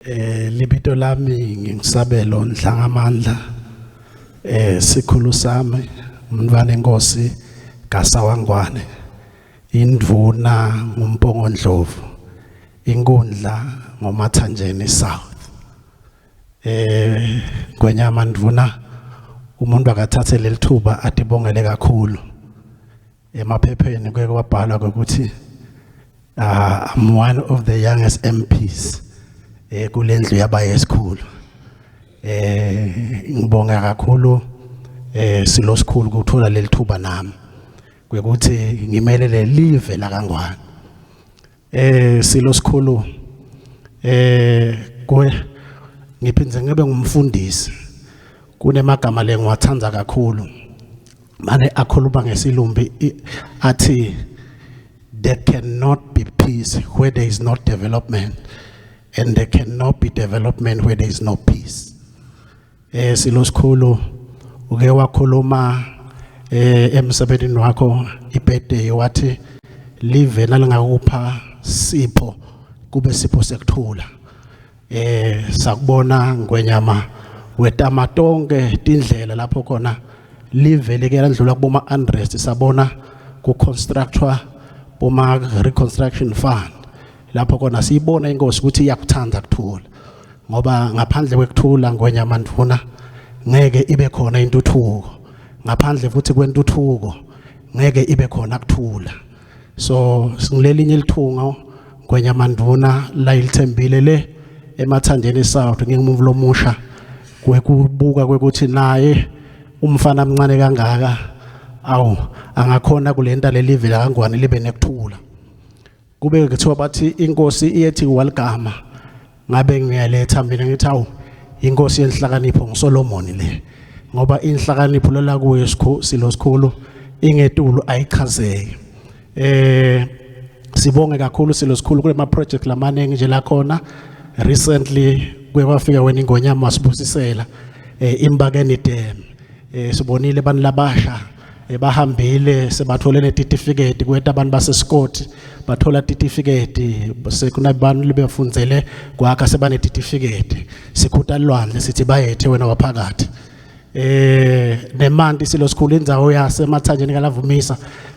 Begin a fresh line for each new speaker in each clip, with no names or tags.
Libito lami nginguSabelo Ndlangamandla. Sikhulu sami umntwana inkosi Gasawangwane. Indvuna nguMpongo Ndlovu. Inkundla ngoMathanjeni South. Ngwenyama Ndvuna, umuntu akathathe lelithuba atibongele kakhulu. Emaphepheni kuye kwabhalwa ukuthi I'm one of the youngest MPs kulendlu yabaye esikhulu. Ngibonga kakhulu silo sikhulu ukuthola leli thuba nami kwekuthi ngimelele live la kaNgwane. Silo sikhulu, kwe ngiphindze ngibe ngumfundisi, kunemagama lengiwathanda kakhulu mane akhuluma ngesilumbi, athi, "There cannot be peace where there is no development and there cannot be development where there is no peace." Silo sikhulu, uke wakhuluma emsebenzini wakho ibirthday, wathi live nalingakupha sipho kube sipho sekuthula. Sakubona Ngwenyama wetama tonke tindlela lapho khona live like landlula kuboma unrest, sabona ku constructwa boma reconstruction fund lapho khona siyibona inkosi ukuthi iyakuthanda kuthula, ngoba ngaphandle kwekuthula, Ngwenyama Ndvuna, ngeke ibe khona intuthuko, ngaphandle futhi kwentuthuko ngeke ibe khona kuthula. So singilelinye ilithungo, Ngwenyama Ndvuna, la ilithembile le eMathanjeni South ngingumuntu lomusha kwekubuka kwekuthi naye umfana omncane kangaka awu angakhona kulenta lelive la kaNgwane libe nekuthula. Kube kuthiwa bathi inkosi iyethi waligama, ngabe ngiyaletha mina ngithi awu inkosi yenhlakanipho nguSolomon le, ngoba inhlakanipho lola kuyo silo sikhulu ingetulu, ayichazeki. Sibonge kakhulu, silo sikhulu, kule ma project lamaningi nje la khona. Recently kuye kwafika wena ingonyama wasibusisela iMbakeni Dam. Sibonile abantu labasha bahambile sebathole netitifikethi kweta abantu baseScott bathola titifiketi, sekunabantu lebefundzele kwakha sebanetitifiketi. Sikhuta lwandle sithi bayethe wena waphakathi. Nemanti, silo sikhulu, indzawo yaseMathanjeni kaLavumisa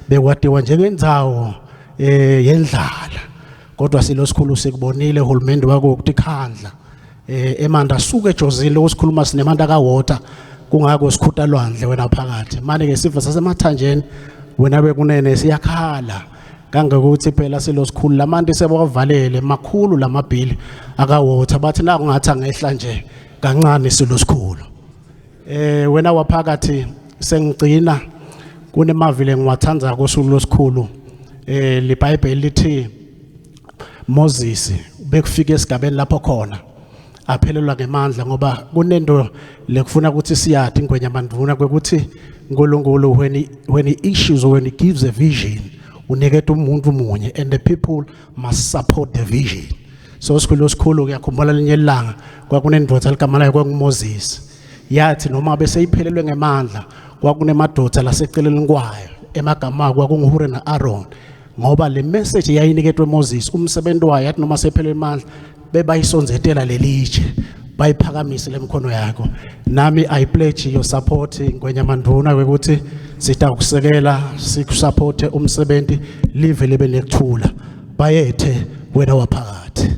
bekwatiwa njengendzawo yendlala, kodwa silo sikhulu sikubonile uhulumende wako ukutikhandla emanti asuke eJozini lokusikhuluma sinemanti aka-water. Kungako sikhuta lwandle wena phakathi. Manje ke sifo saseMathanjeni wena bekunene siyakhala kangokuthi phela silo sikhulu lamanti sebawavalele makhulu lamabhili aka-water, bathi naku ngathi angehla nje kancane, silo sikhulu. Wena waphakathi, sengigcina kunemavile ngiwathandza kosuku losikhulu. LiBhayibheli lithi Moses bekufika esigabeni lapho khona aphelelwa ngemandla, ngoba kunento lekufuna ukuthi siyati, Ngwenyama Ndvuna, kwekuthi uNkulunkulu when he issues or when he gives a vision uniketa umuntu munye and the people must support the vision. So sikhulu sikhulu, ngiyakhumbula linye ilanga kwakunendoda ligama layo kwakunguMoses, yathi noma bese iphelelwe ngemandla kwakunemadoda laseceleni kwayo, emagama akho kwakunguHure naAron, ngoba le message yayiniketwe Moses umsebenzi wayo, yathi noma sephelelwe amandla bebayisonzetela lelitshe bayiphakamise lemkhono yakho. Nami I pledge your support, Ngwenyama Ndvuna, ukuthi sitakusekela sikusupporte umsebenzi live libe nekuthula. Bayethe wena waphakathi.